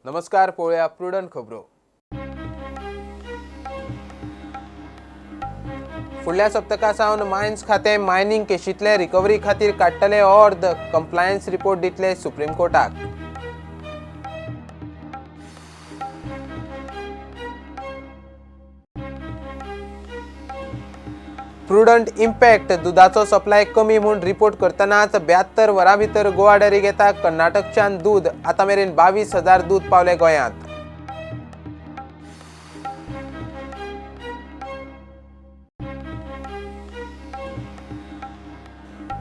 नमस्कार, पळोवया प्रुडंट खबरो. फुडल्या सप्तका सावन मायन्स खातें मायनिंग केशींतले रिकव्हरी खातीर काडटले ऑर्द, कंप्लायन्स रिपोर्ट दितले सुप्रीम कोर्टाक. प्रुडंट इम्पॅक्ट दुदाचो सप्लाय कमी म्हूण रिपोर्ट करतनाच 72 वरां भितर गोवा डेअरीक येता कर्नाटकच्यान दूद. आतां मेरेन 22,000 दूद पावले गोंयांत.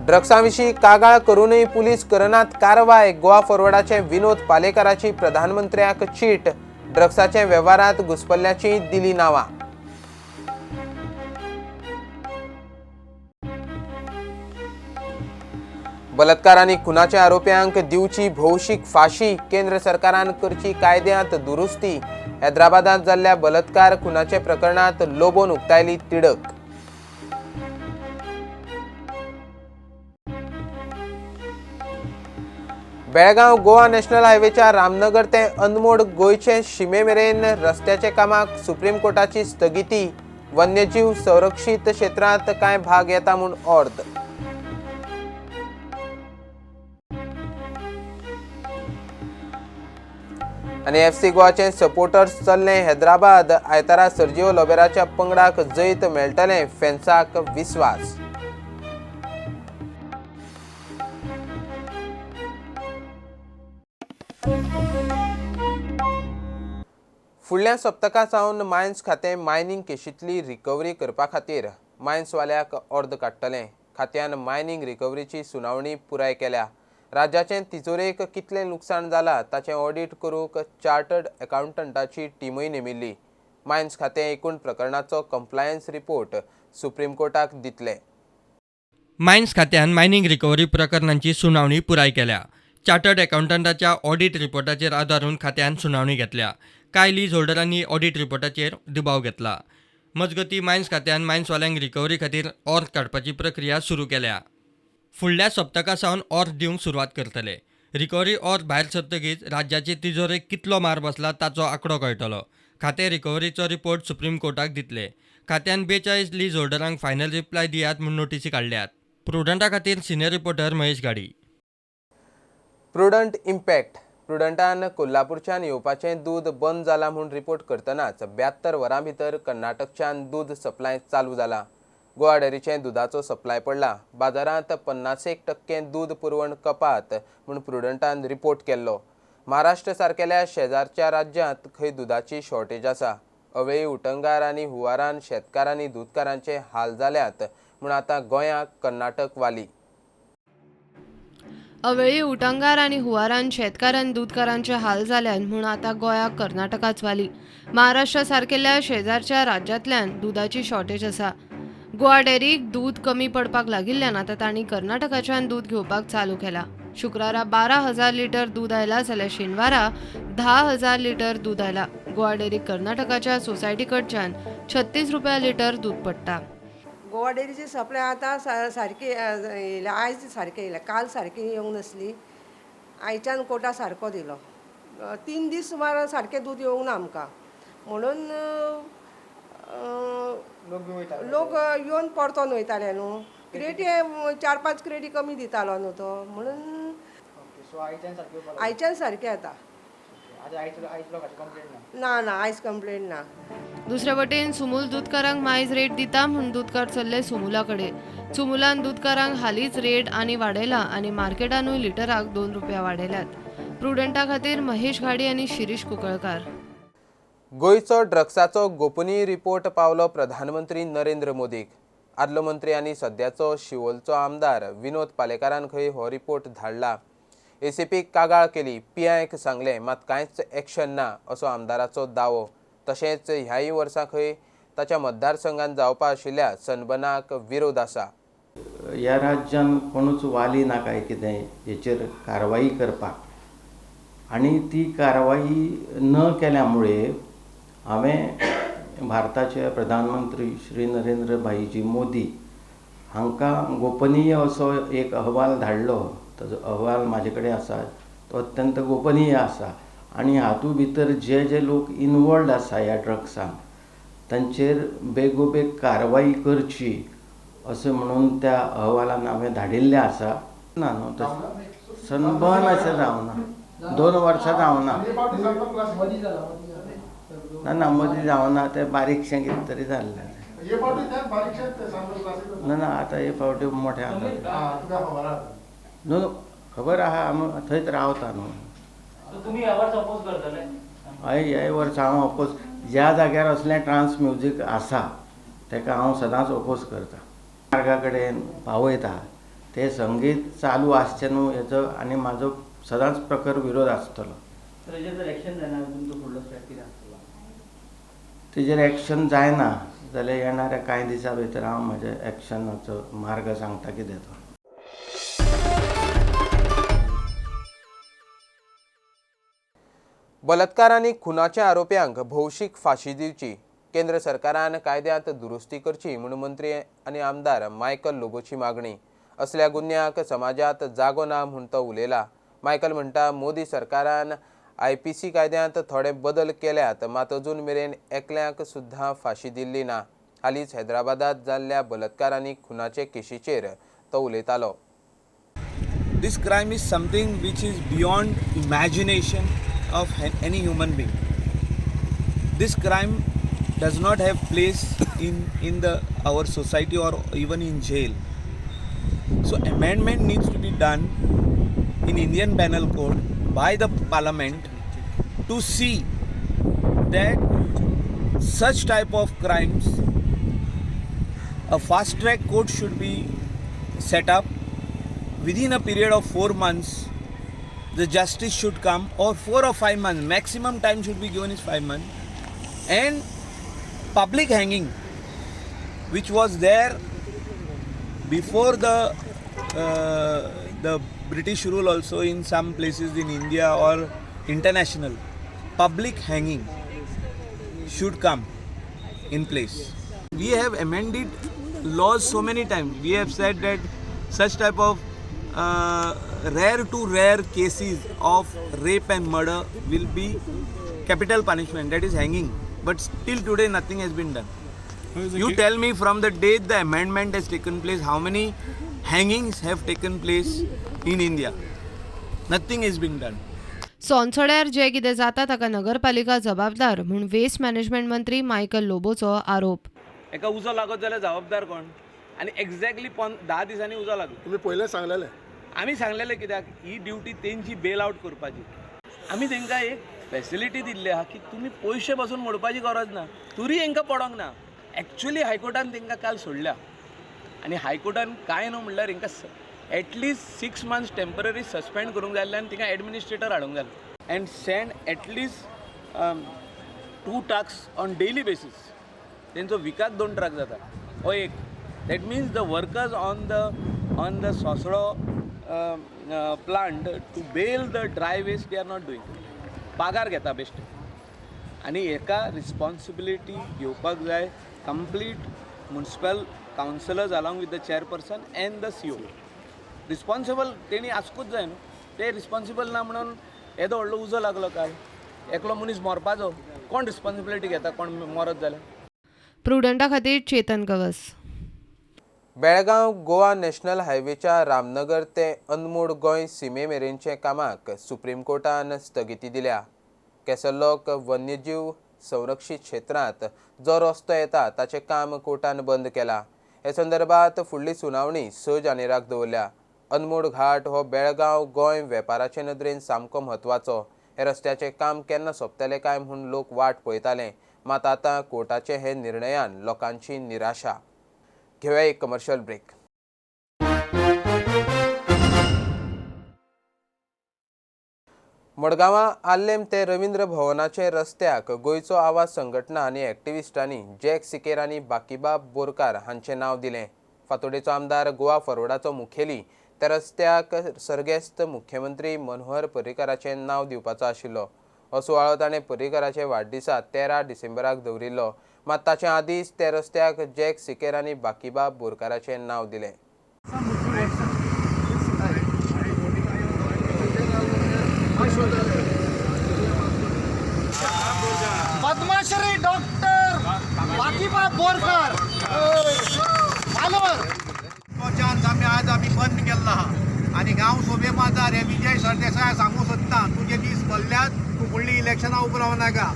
ड्रग्सां विशीं कागाळ करूनय पुलीस करनात कारवाय. गोवा फॉरवर्डाचे विनोद पालेकाराची प्रधानमंत्र्याक चीट. ड्रग्साचे वेव्हारांत घुसपल्ल्याची दिली नांवां. बलात्कार आनी खुनाच्या आरोप्यांक दिवची भौशीक फाशी. केंद्र सरकारान करची कायद्यांत दुरुस्ती. हैदराबादांत जाल्ल्या बलात्कार खुनाच्या प्रकरणांत लोबोन उक्तायली तिडक. बेळगांव गोवा नॅशनल हायवेच्या रामनगर ते अनमोड गोंयचे शिमे मेरेन रस्त्याच्या कामाक सुप्रीम कोर्टाची स्थगिती. वन्यजीव संरक्षीत क्षेत्रांत कांय भाग येता म्हूण ऑर्द. आनी एफसी गोवाचे सपोर्टर्स चल्ले हैदराबाद. आयतारा सर्जिओ लोबेराच्या पंगडाक जैत मेळटलें, फॅन्साक विस्वास. फुडल्या सप्तका सावन मायन्स खातें मायनिंग केशींतली रिकव्हरी करपा खातीर मायन्सवाल्याक ऑर्द काडटलें. खात्यान मायनिंग रिकव्हरीची सुनावणी पुराय केल्या. राज्याचें तिजोरेक कितलें लुकसाण जालां ताचें ऑडिट करूंक चार्टर्ड अकाउंटंटाची टिमूय नेमिल्ली. मायन्स खातें एकूण प्रकरणाचो कंप्लायन्स रिपोर्ट सुप्रीम कोर्टाक दितले. मायन्स खात्यान मायनिंग रिकव्हरी प्रकरणांची सुनावणी पुराय केल्या. चार्टर्ड अकाउंटंटाच्या ऑडिट रिपोर्टाचेर आदारून खात्यान सुनावणी घेतल्या. कांय लीज होल्डरांनी ऑडिट रिपोर्टाचेर दुबाव घेतला. मजगतीं मायन्स खात्यान मायन्सवाल्यांक रिकव्हरी खातीर ऑर्द काडपाची प्रक्रिया सुरू केल्या. फुडल्या सप्तका सावन ऑर्द दिवंक सुरवात करतले. रिकव्हरी ऑर्द भायर सरतकीच राज्याचे तिजोरेक कितलो मार बसला ताचो आंकडो कळटलो. खातें रिकव्हरीचो रिपोर्ट सुप्रीम कोर्टाक दितले. खात्यान 42 लीज होल्डरांक फायनल रिप्लाय दियात म्हूण नोटीसी काडल्यात. प्रुडंटा खातीर senior reporter Mahesh Ghadi. Prudent impact. प्रुडंटान कोल्हापूरच्यान येवपाचें दूद बंद जालां म्हूण रिपोर्ट करतनाच 72 वरां भितर कर्नाटकच्यान दूद सप्लाय चालू जाला. गोवा डेअरीचें दुदाचो सप्लाय पडला. बाजारांत 51% दूद पुरवण कपात म्हूण प्रुडंटान रिपोर्ट केल्लो. महाराष्ट्र सारकेल्या शेजारच्या राज्यांत खंय दुदाची शॉर्टेज आसा. अवेळी उटंगार आनी हुवारान शेतकारांनी दुदकारांचे हाल जाल्यात म्हूण आतां गोंयाक कर्नाटक वाली. अवेळी उटंगार आनी हुवारान शेतकारान दुदकारांचे हाल जाल्यात म्हूण आतां गोंयाक कर्नाटकाच वाली. महाराष्ट्र सारकेल्या शेजारच्या राज्यांतल्यान दुदाची शॉर्टेज आसा. गोवा डेअरीक दूद कमी पडपाक लागिल्ल्यान आतां तांणी कर्नाटकाच्यान दूद घेवपाक चालू केला. शुक्रारा 12,000 लिटर दूद आयला जाल्यार शेनवारा 10,000 लिटर दूद आयला. गोवा डेअरीक कर्नाटकाच्या सोसायटी कडच्यान 36 रुपया लिटर दूद पडटा. गोवा डेअरीची सप्लाय आतां सारकी येयल्या. आयज सारकें येयल्या, काल सारकी येवंक नासली. आयच्यान कोटा सारको दिलो. 3 दीस सुमार सारकें दूद येवंक ना आमकां, म्हणून लोक येवन परतोन वयताले न्हू. क्रेटी 4-5 क्रेटी कमी दितालो न्हू तो, म्हणून आयच्यान सारकें येता. ना ना, आयज कंप्लेन ना. दुसरे वटेन सुमूल दुदकारांक मायज रेट दिता म्हूण दुदकार चल्ले सुमुला कडेन. सुमुलान दुदकारांक हालींच रेट आनी वाडयला आनी मार्केटानूय लिटराक 2 रुपया वाडयल्यात. प्रुडंटा खातीर महेश घाडी आनी शिरीष कुंकळकार. गोंयचो ड्रग्साचो गोपनीय रिपोर्ट पावलो प्रधानमंत्री नरेंद्र मोदीक. आदलो मंत्री आनी सद्याचो शिवोलचो आमदार विनोद पालेकारान खंय हो रिपोर्ट धाडला. एसीपीक कागाळ केली, पीआयक सांगलें, मात कांयच एक्शन ना असो आमदाराचो दावो. तशेंच ह्याय वर्सा खंय ताच्या मतदारसंघात जावपा आशिल्ल्या सनबनाक विरोध आसा. ह्या राज्यान कोणूच वाली ना काय कितें हेचेर कारवाई करपाक, आनी ती कारवाई न केल्या मुळे हांवें भारताचे प्रधानमंत्री श्री नरेंद्र भाईजी मोदी हांकां गोपनीय असो एक अहवाल धाडलो. ताजो अहवाल म्हाजे कडेन आसा, तो अत्यंत गोपनीय आसा आनी हातूंत भितर जे जे लोक इनवॉल्ड आसा ह्या ड्रग्सान तांचेर बेगोबेग कारवाई करची अशें म्हणून त्या अहवालान हांवें धाडिल्लें आसा. ना न्हू तशें सनबर्न अशें जावना, 2 वर्सां जावना, ना ना मदीं जावना, तें बारीकशें कितें तरी जाल्लें. ना ना आतां हे फावटी मोठे आसा न्हू, खबर आहा, आमी थंयच रावता न्हू. हय, ह्याय वर्सा हांव अपोज, ज्या जाग्यार असलें ट्रान्स म्युजीक आसा ताका हांव सदांच अपोज करता. मार्गा कडेन पावयता तें संगीत चालू आसचें न्हू हेचो आनी म्हाजो सदांच प्रखर विरोध आसतलो. तेजेर एक्शन जायना जाल्यार येणाऱ्या कांय दिसां भितर हांव म्हज्या एक्शनाचो मार्ग सांगता कितें तो. बलात्कार आनी खुनाच्या आरोप्यांक भौशीक फाशी दिवची, केंद्र सरकारान कायद्यांत दुरुस्ती करची म्हूण मंत्री आनी आमदार मायकल लोबोची मागणी. असल्या गुन्यांक समाजांत जागो ना म्हूण तो उलयला. मायकल म्हणटा, मोदी सरकारान IPC कायद्यांत थोडे बदल केल्यात, मात अजून मेरेन एकल्यांक सुद्दां फाशी दिल्ली ना. हालींच हैदराबादात जाल्ल्या बलात्कार आनी खुनाचे केशीचेर तो उलयतालो. This crime is something which is beyond imagination of any human being. This crime does not have place in the our society or even in jail. So amendment needs to be done in Indian Penal Code by the Parliament to see that such type of crimes, a fast track court should be set up within a period of 4 months. The justice should come, or 4 or 5 months, maximum time should be given is 5 months. And public hanging, which was there before the British rule also in some places in India or international, public hanging should come in place. We have amended laws so many times. We have said that such type of rare to rare cases of rape and murder will be capital punishment, that is hanging. But still today nothing has been done. You tell me from the date the amendment has taken place, how many hangings have taken place in India? Nothing has been done. सोनसड्यार जे कितें जाता ताका नगरपालिका जबाबदार म्हूण waste management मंत्री Michael लोबोचो आरोप. एका उजो लागत जाल्यार जबाबदार कोण? आनी एक्झॅक्टली 10 दिसांनी उजो लागलो. तुमी पयलें सांगलेलें, आमी सांगलेलें कित्याक ही ड्युटी तेंची बेल आवट करपाची. आमी तेंकां एक फेसिलिटी दिल्ली आहा की तुमी पयशे बसून मोडपाची गरज ना, तरी हेंकां पडोंक ना. एक्चुअली हायकोर्टान तेंकां काल सोडल्या आनी हायकोर्टान कांय न्हू म्हणल्यार हेंकां at least 6 months temporary suspend करूंक जाय आनी तिका एडमिनिस्ट्रेटर हाडूंक जाय and send at least 2 trucks on daily basis. तेंचो विकाक 2 ट्रक जाता हो एक. That means the workers on the Sosro plant to bale the dry waste they are not doing. पगार घेता बेश्ट. आनी हेका रिस्पॉन्सिबिलिटी घेवपाक जाय complete municipal councillors along with the chairperson and the CO. Responsible तेणी आसकूच जाय न्हू, ते रिस्पॉन्सिबल ना म्हणून येदो व्हडलो उजो लागलो काल, एकलो मनीस मरपाचो, कोण रिस्पॉन्सिबिलिटी घेता कोण मरत जाल्यार? प्रुडंटा खातीर चेतन गवस. बेळगांव गोवा नॅशनल हायवेच्या रामनगर ते अनमोड गोंय सिमे मेरेनचे कामाक सुप्रीम कोर्टान स्थगिती दिल्या. केसरलोक वन्यजीव संरक्षीत क्षेत्रांत जो रस्तो येता ताचें काम कोर्टान बंद केला. हे संदर्भात फुडली सुनावणी 6 जानेराक दवरल्या. अनमोड घाट हो बेळगांव गोंय वेपाराचे नदरेन सामको म्हत्वाचो. हे रस्त्याचें काम केन्ना सोंपतलें काय म्हूण लोक वाट पळयताले, मात आतां कोर्टाचे हे निर्णयान लोकांची निराशा. घेवया एक कमर्शियल ब्रेक. मडगांवां आर्लेम ते रवींद्र भवनाचे रस्त्याक गोंयचो आवाज संघटना आनी एक्टिविस्टांनी जॅक सिकेर आनी बाकीबाब बोरकार हांचें नांव दिलें. फातोडेचो आमदार गोवा फॉरवर्डाचो मुखेली त्या रस्त्याक सर्गेस्त मुख्यमंत्री मनोहर पर्रीकाराचें नांव दिवपाचो आशिल्लो. हो सुवाळो ताणें पर्रीकाराचे वाडदिसा 13 डिसेंबराक दवरिल्लो, मात ताचे आदींच त्या रस्त्याक जॅक सिकेर आनी बाकीबाब बोरकाराचें नांव दिलें. बाकीबाब बोरकर वालोर. तो चान्स आमी आज आमी बंद केल्लो आहा आनी गांव सोबे बाजार हे विजय सरदेसाय सांगूंक सोदता, तुजे दीस भरल्यात, तूं फुडलीं इलेक्शनां उबो रावं नाका.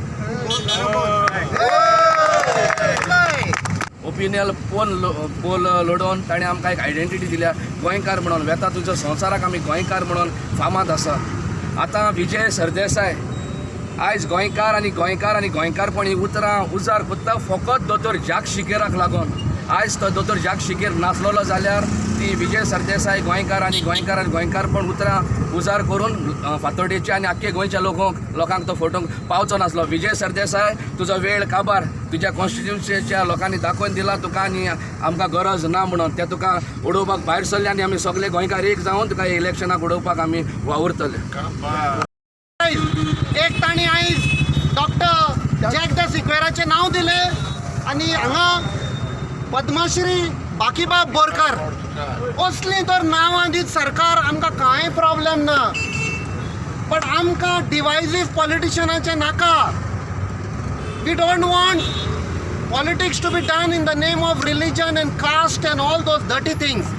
ओपिनियल पोल लडोवन ताणें आमकां एक आयडेंटिटी दिल्या गोंयकार म्हणून. वेता तुजो संवसाराक आमी गोंयकार म्हणून फामाद आसा. आतां विजय सरदेसाय आयज गोंयकार आनी गोंयकार आनी गोंयकारपण ही उतरां उजार कोत्ता फकत दोतोर जाक शिकेराक लागून. आयज तो दोतोर जाक शिकेर नासलेलो जाल्यार ती विजय सरदेसाय गोंयकार आनी गोंयकार आनी गोंयकारपण उतरां उजार करून फातोडेच्या आनी आख्खे गोंयच्या लोकांक तो फोटोंक पावचो नासलो. विजय सरदेसाय तुजो वेळ काबार तुज्या कॉन्स्टिट्युन्सीच्या लोकांनी दाखोवन दिला तुका आनी आमकां गरज ना म्हणून ते तुका उडोवपाक भायर सरले आनी आमी सगळे गोंयकार एक जावन तुका इलेक्शनाक उडोवपाक आमी वावुरतले. एक तांणी आयज डॉक्टर जॅक the सिक्वेराचें नांव दिलें आनी हांगा पद्मश्री बाकीबाब बोरकर असलीं तर नांवां दीत सरकार आमकां कांय प्रॉब्लेम ना, बट आमकां डिवायजीव पॉलिटिशनाचें नाका. We don't want politics to be done in the name of religion and caste and all those dirty things.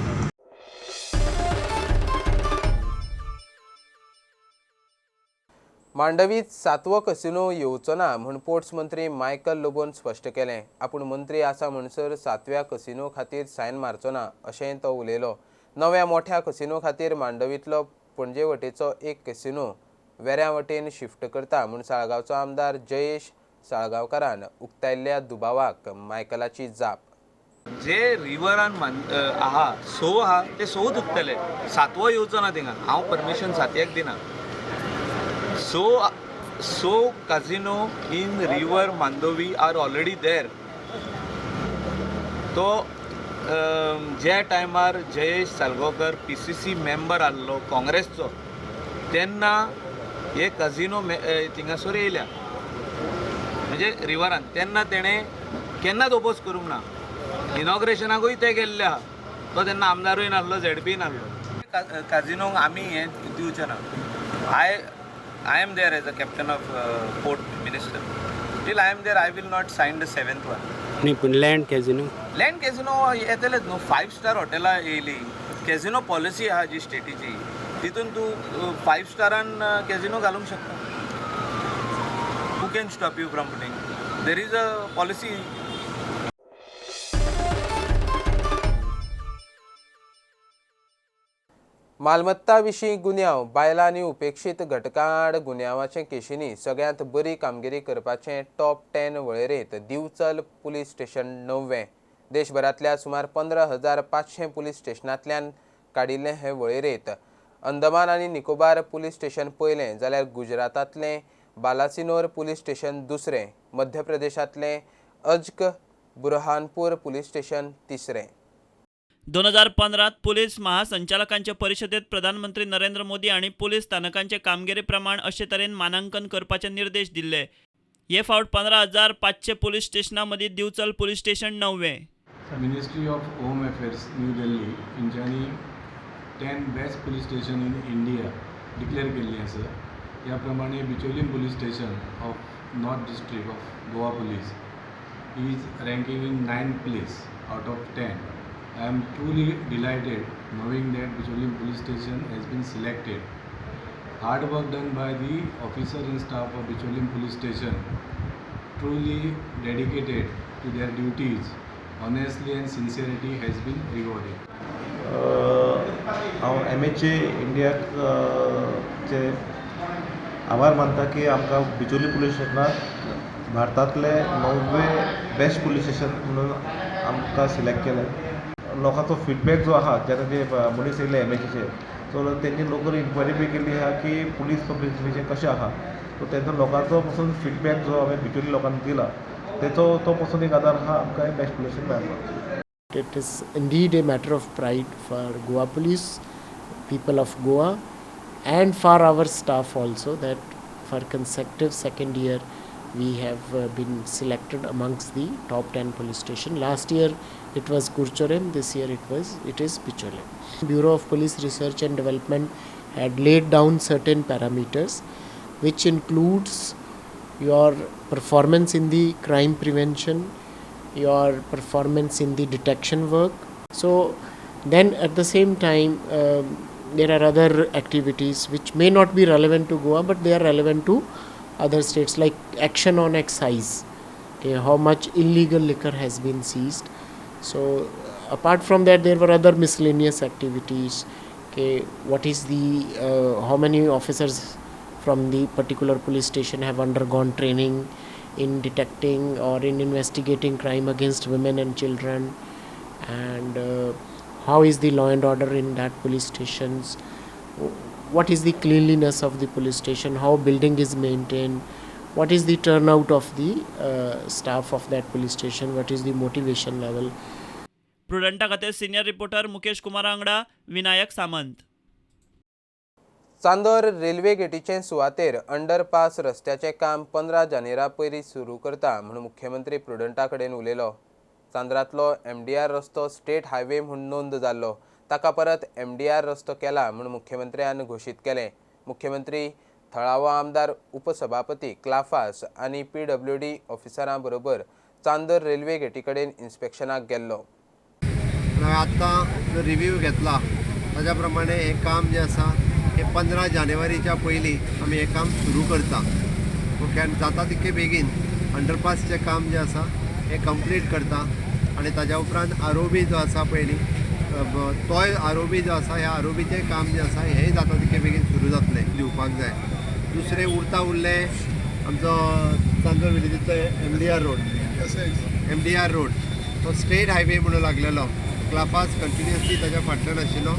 मांडवीत सातवो कसिनो येवचो ना म्हूण पोर्ट्स मंत्री मायकल लोबोन स्पश्ट केलें. आपूण मंत्री आसा म्हणसर सातव्या कसिनो खातीर सायन मारचो ना अशेंय तो उलयलो. नव्या मोठ्या कसिनो खातीर मांडवींतलो पणजे वटेचो एक कसिनो वेऱ्या वटेन शिफ्ट करता म्हूण साळगांवचो आमदार जयेश साळगांवकारान उक्तायल्ल्या दुबावाक मायकलाची जाप. जे रिवरान आहा सो आहा ते सोच उरतले, सातवो येवचो ना थिंगा. हांव परमिशन सातव्याक दिना. So casino in river Mandovi are already there. तो ज्या टायमार जयेश सालगांवकर PCC member आहलो काँग्रेसचो तेन्ना हे कझिनो थिंगासर येयल्या म्हणजे रिवरान, तेन्ना तेणें केन्नाच ओपोज करूंक ना. इनॉग्रेशनाकूय ते गेल्ले आहा, तो तेन्ना आमदारूय नासलो, झेडपीय नासलो. काजिनोंक आमी हें दिवचें ना. I am there as a captain of port minister. Till I am there, I will not sign the 7th one. न्ही पूण लँड कॅझिनो? लँड कॅझिनो येतलेच न्हू. 5 स्टार हॉटेलां येयली, कॅझिनो पॉलिसी आहा जी स्टेटीची, तितून तूं 5 स्टारान कॅझिनो घालूंक शकता. Who can stop you from putting? There is a policy. मालमत्ता विशीं गुन्यांव, बायलां आनी उपेक्षीत घटकां आड गुन्यांवाचे केशींनी सगळ्यांत बरी कामगिरी करपाचें टॉप 10 वळेरेंत दिवचल पुलीस स्टेशन 9वें. देशभरांतल्या सुमार 15,500 पुलीस स्टेशनांतल्यान काडिल्ले हे वळेरेंत अंदमान आनी निकोबार पुलीस स्टेशन पयलें, जाल्यार गुजरातांतलें बालासिनोर पुलीस स्टेशन दुसरें, मध्य प्रदेशांतलें अजक बुरहानपूर पुलीस स्टेशन तिसरें. 2015 पुलीस महासंचालकांचे परिशदेत प्रधानमंत्री नरेंद्र मोदी आनी पुलीस स्थानकांचे कामगिरी प्रमाण अशे तरेन मानांकन करपाचे निर्देश दिल्ले. हे फावट 15,500 पुलीस स्टेशनां मदीं दिवचल पुलीस स्टेशन 9वें. Ministry of home affairs new Delhi हेंच्यांनी 10 best police station in India declare केल्ली आसा. ह्या प्रमाणे Bicholim police station of north district of Goa police is ranking in 9th place out of 10. I am truly delighted knowing that Bicholim police station has been selected. Hard work done by the officer and staff of Bicholim police station, truly dedicated to their duties, honestly and sincerity has been rewarded. हांव MHA इंडियाक चे आभार मानता की आमकां Bicholim police स्टेशनाक भारतांतले 9वें best police station म्हणून आमकां सिलेक्ट केलें. लोकांचो फिडबॅक जो आहा, जेन्ना जे मनीस येयले MHAचे, सो तेंची लोकल इन्क्वायरी बी केल्ली आहा की पुलीस पब्लिक कशें आहा, सो तेंचो लोकांचो पसून फिडबॅक जो हांवें बिचोली लोकांक दिला तेचो तो पसून एक आदार आहा आमकां बेस्ट पुलीस स्टेशन मेळपाक. It is indeed a matter of pride for Goa police, people of Goa, and for our staff also that for consecutive second year we have been selected amongst the top 10 police station. Last year it was Curchorem, this year it is Bicholim. Bureau of Police Research and Development had laid down certain parameters which includes your performance in the crime prevention, your performance in the detection work. So then at the same time there are other activities which may not be relevant to Goa, but they are relevant to other states, like action on excise, okay, how much illegal liquor has been seized. So apart from that, there were other miscellaneous activities. Okay, what is the how many officers from the particular police station have undergone training in detecting or in investigating crime against women and children, and how is the law and order in that police stations, what is the cleanliness of the police station, how building is maintained, what is the turnout of the staff of that police station, what is the motivation level. प्रुडंटा खातीर senior reporter Mukesh Kumar वांगडा Vinayak Samant. Chandor railway गेटीचे सुवातेर underpass रस्त्याचें काम 15 जानेरा पयलीं सुरू करता म्हूण मुख्यमंत्री प्रुडंटा कडेन उलयलो. चांदरांतलो एमडीआर रस्तो स्टेट हायवे म्हूण नोंद जाल्लो, ताका परत एमडीआर रस्तो केला म्हूण मुख्यमंत्र्यान घोशीत केलें. मुख्यमंत्री थळावो आमदार उपसभापती क्लाफास आनी पीडब्ल्यूडी ऑफिसरां बरोबर चांदोर रेल्वे गेटी कडेन इन्स्पेक्शनाक गेल्लो. हांवें आत्तां जो रिव्यू घेतला ताज्या प्रमाणे हें काम जें आसा हें 15 जानेवारीच्या पयलीं आमी हें काम सुरू करता. ओके, आनी जाता तितके बेगीन अंडरपासचें काम जें आसा हें कंप्लीट करता आनी ताज्या उपरांत आरोबी जो आसा पयलीं तोय आरोबी जो आसा ह्या आरोबीचें काम जें आसा हेंय जाता तितके बेगीन सुरू जातलें दिवपाक जाय. दुसरें उरता उरलें आमचो चांदोर विलेजीचो एमडीआर रोड, एमडीआर रोड तो स्टेट हायवे म्हणून लागलेलो, क्लाफास कंटिन्युअसली ताज्या फाटल्यान आशिल्लो,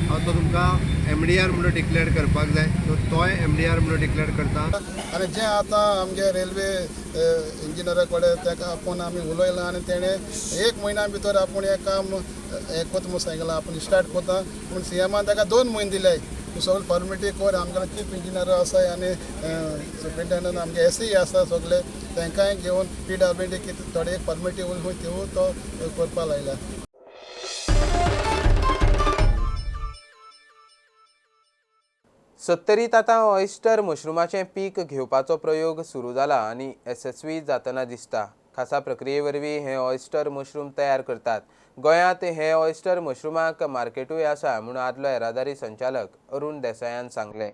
हांव तो तुमकां एमडीआर म्हणून डिक्लेअर करपाक जाय, सो तोय एमडीआर म्हणून डिक्लेअर करता. आनी जें आतां आमगे रेल्वे इंजिनियरा कडेन ताका आपोवन आमी उलयलां आनी तेणें 1 म्हयन्या भितर आपूण हें काम हें कोता म्हूण सांगलां, आपूण स्टार्ट कोता. पूण सीएमान ताका 2 म्हयने दिले, तूं सगळे फॉर्मेलिटी कर, आमगेले चीफ इंजिनियर आसा आनी सुपरिटेंडंट आमगे एसई आसा सगळे, तांकांय घेवन पीडब्ल्यूडी कितें थोडे एक फॉर्मेलिटी उरली त्यो तो करपाक लायला. सत्तरीत आतां ऑयस्टर मशरूमाचें पीक घेवपाचो प्रयोग सुरू जाला आनी येसस्वी जातना दिसता. खासा प्रक्रिये वरवीं हे ऑयस्टर मशरूम तयार करतात. गोंयांत हे ऑयस्टर मशरूमाक मार्केटूय आसा म्हूण आदलो येरादारी संचालक अरुण देसायान सांगलें.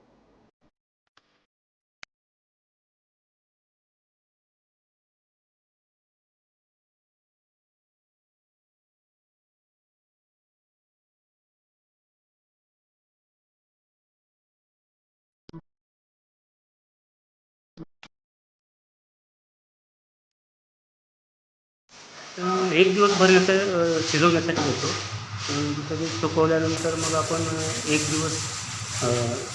एक दिवस भरण्याचं शिजवण्यासाठी घेतो. तरी सुकवल्यानंतर मग आपण एक दिवस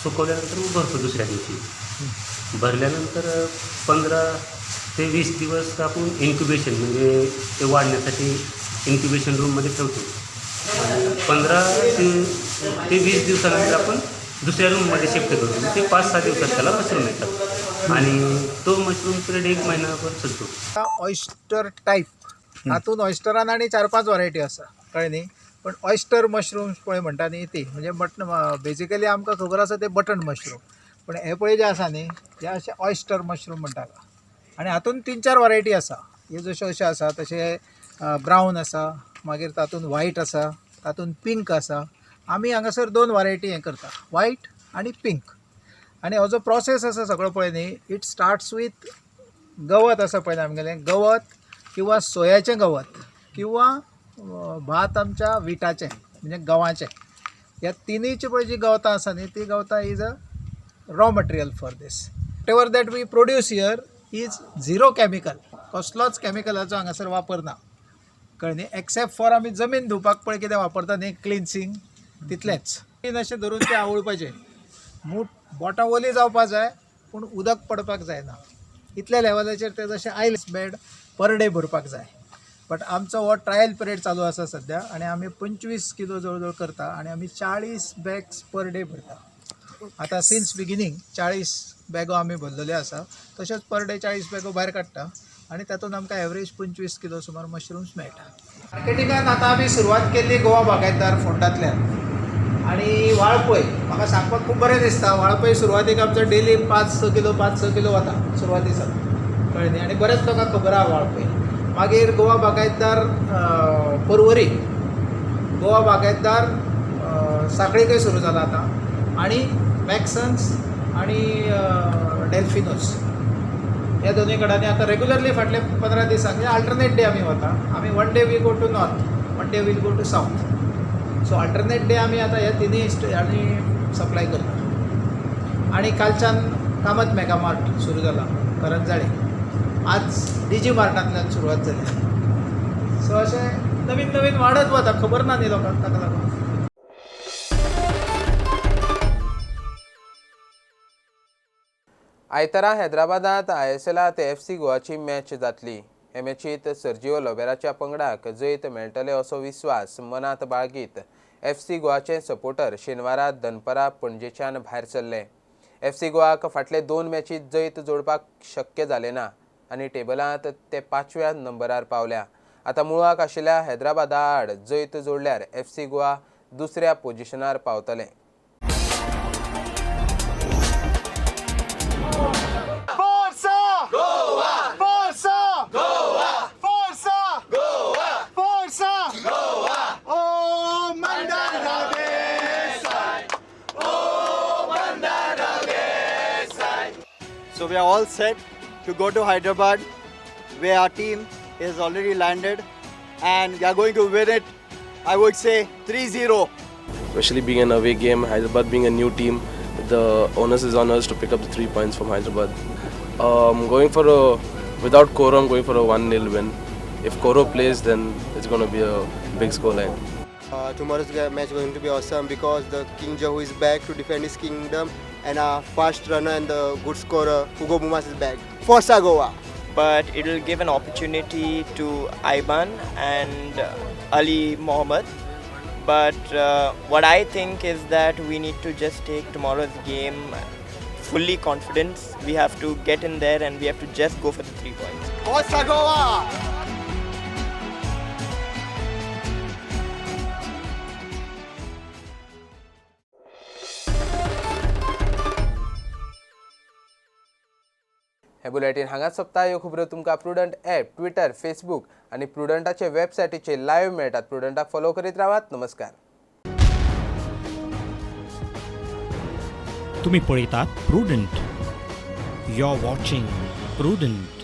सुकवल्यानंतर मग भरतो दुसऱ्या दिवशी. भरल्यानंतर 15 ते 20 दिवस आपण इन्क्युबेशन म्हणजे ते वाढण्यासाठी इन्क्युबेशन रूममध्ये ठेवतो. आणि 15 ते 20 दिवसानंतर आपण दुसऱ्या रूममध्ये शिफ्ट करतो. ते 5-6 दिवसात त्याला मशरूम येतात आणि तो मशरूम पिरियड 1 महिनाभर चालतो. ऑयस्टर टाईप हातून ऑयस्टरान आनी 4-5 व्हरायटी आसा, कळ्ळें न्ही. पण ऑयस्टर मशरूम्स पळय म्हणटा न्ही ती म्हणजे बटन, बेजिकली आमकां खबर आसा ते बटन मशरूम, पण हे पळय जे आसा न्ही हे अशे ऑयस्टर मशरूम म्हणटा. आनी हातून 3-4 व्हरायटी आसा. हे जशे अशे आसा तशे ब्रावन आसा, मागीर तातूंत व्हायट आसा, तातूंत पिंक आसा. आमी हांगासर 2 व्हरायटी हें करता, व्हायट आनी पिंक. आनी हो जो प्रोसेस आसा सगळो पळय न्ही, it starts with गवत आसा पळय आमगेलें गवत किंवा सोयाचें गवत किंवा भात आमच्या विटाचें म्हणजे गंवाचें, ह्या तिनूयची पळय जी गवतां आसा न्ही ती गवतां is a raw material for this. Whatever that we produce here is zero chemical, कसलोच कॅमिकलाचो हांगासर वापर ना, कळ्ळें न्ही. एक्सेप्ट फॉर आमी जमीन धुवपाक पळय कितें वापरता न्ही क्लिन्सींग, तितलेंच. अशें धरून तें आवळपाचें, मूठ बोटां ओली जावपा जाय पूण उदक पडपाक जायना, इतल्या लेवलाचेर तें जशें आयलें बेड पर डे भरपाक जाय. बट आमचो हो ट्रायल पिरियड चालू आसा सद्या आनी आमी 25 किलो जवळ जवळ करता आनी आमी 40 बॅग्स पर डे भरता. आतां सिन्स बिगिनींग 40 बॅगो आमी भरलेल्यो आसा, तशेंच पर डे 40 बॅगो भायर काडटा आनी तातूंत आमकां एवरेज 25 किलो सुमार मशरूम्स मेळटा. मार्केटिंगान आतां आमी सुरवात केल्ली गोवा बागायतदार फोंडांतल्यान आनी वाळपय. म्हाका सांगपाक खूब बरें दिसता, वाळपय सुरवातीक आमचो डेली 5-6 किलो 5-6 किलो वता सुरवाती सावन, कळ्ळें न्ही. आनी बऱ्याच लोकांक खबर आसा वाळपय. मागीर गोवा बागायतदार पर्वरी, गोवा बागायतदार साखळीकय सुरू जाला आतां, आनी मॅक्सन्स आनी डेल्फिनोज ह्या दोनूय कडेन आतां रेगुलरली फाटले 15 दिसांक अल्टरनेट डे आमी वता. आमी 1 day we go to north, 1 day we'll go to south. So alternate day आमी आतां ह्या तिनूय आनी सप्लाय करता. आनी कालच्यान कामत मेगा मार्ट सुरू जाला करंजाळे, आज डी जी मार्टांतल्यान सुरवात जाली. सो अशें नवीन नवीन वाडत वता, खबर ना न्ही लोकांक, ताका लागून. आयतारा हैदराबादांत आयएसएलांत एफसी गोवाची मॅच जातली. हे मॅचींत सर्जिओ लोबेराच्या पंगडाक जैत मेळटलें असो विस्वास मनांत बाळगीत एफसी गोवाचे सपोर्टर शेनवारा दनपरा पणजेच्यान भायर सरले. एफसी गोवाक फाटले 2 मॅचींत जैत जोडपाक शक्य जालें ना आनी टेबलांत ते 5व्या नंबरार पावल्या. आतां मुळाक आशिल्ल्या हैदराबादा आड जैत जोडल्यार एफसी गोवा दुसऱ्या पोजिशनार पावतलें. So we are all set to go to Hyderabad, where our team is already landed, and we are going to win it, I would say 3-0. Especially being an away game, Hyderabad being a new team, the onus is on us to pick up the 3 points from Hyderabad. Going for a, without Koro, I'm going for a 1-0 win. If Koro plays, then it's going to be a big scoreline. Tomorrow's match is going to be awesome because the King Jahu is back to defend his kingdom, and our fast runner and the good scorer Hugo Bumas is back. Forza Goa! But it will give an opportunity to Iban and Ali Mohammed. But what I think is that we need to just take tomorrow's game fully confidence. We have to get in there and we have to just go for the 3 points. Forza Goa! हे bulletin हांगाच सोंपता. ह्यो खबरो तुमकां prudent app, Twitter, Facebook आनी प्रुडंटाचे वेबसायटीचेर live मेळटात. प्रुडंटाक follow करीत रावात. नमस्कार. तुम्ही पळयतात Prudent. You are watching Prudent.